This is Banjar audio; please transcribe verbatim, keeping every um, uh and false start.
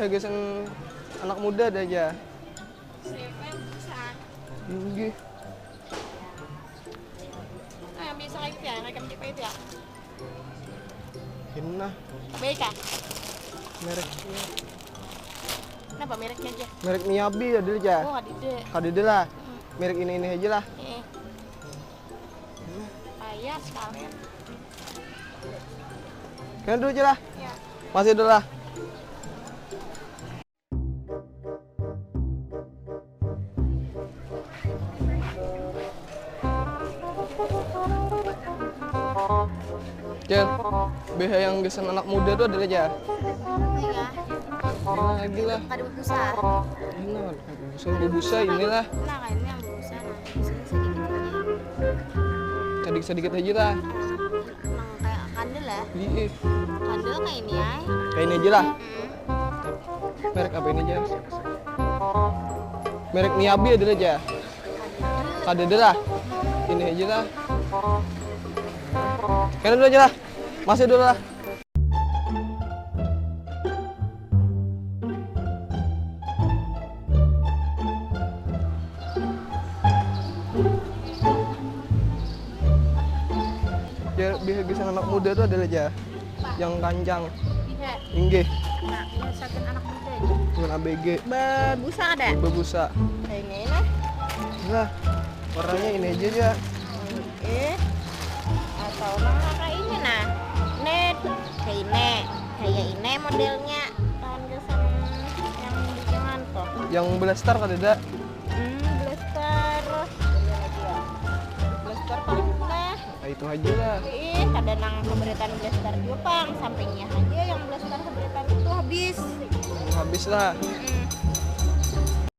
Gasan anak muda ada aja. Siapa yang bisa? Inggih. Nah, yang bisa kayak gitu ya, kayak gitu ya. Ini nah, Baik kah? merek Kenapa mereknya aja? merek Miyabi ada aja. Oh, kadede. Kadede lah. Merek ini ini aja lah. Eh. Ayah sekalian. Kena dulu aja lah. Ya. Masih dulu lah. Cil, B H yang gasan anak muda tuh ada aja. Iya. Ini lagi lah. Kada berbusa. Ini lah, busa, busa inilah. Nah, kayak ini yang berbusa, nah, bisa sedikit aja. Sedikit sedikit aja lah. Emang kayak kandel lah. Iya, Kandel kayak ini ya. Kayak ini aja lah. Hmm. Merek apa ini aja? Merek Miyabi ada aja. Kadede lah. Ini aja lah. Kena dulu aja lah. Masih dulu lah. Ya, B H gasan anak muda tuh ada aja. Yang kancang. Iya. Inggih. Nah, iya sagan anak muda aja. Dengan A B G. Berbusa ada? Berbusa. Kayak ini nah. Nah, warnanya ini aja ya. Eh, atau nang kayak ini nah. Net, kayak ini, kayak ini modelnya. Tahun gasan yang di jangan tuh. Yang blaster kada ada. Hmm, blaster. Ini lagi ya. Blaster paling murah. Nah, itu aja lah. Ih, kada nang pemberitaan blaster juga pang. Sampingnya aja yang blaster pemberitaan itu habis. Habis lah. Hmm.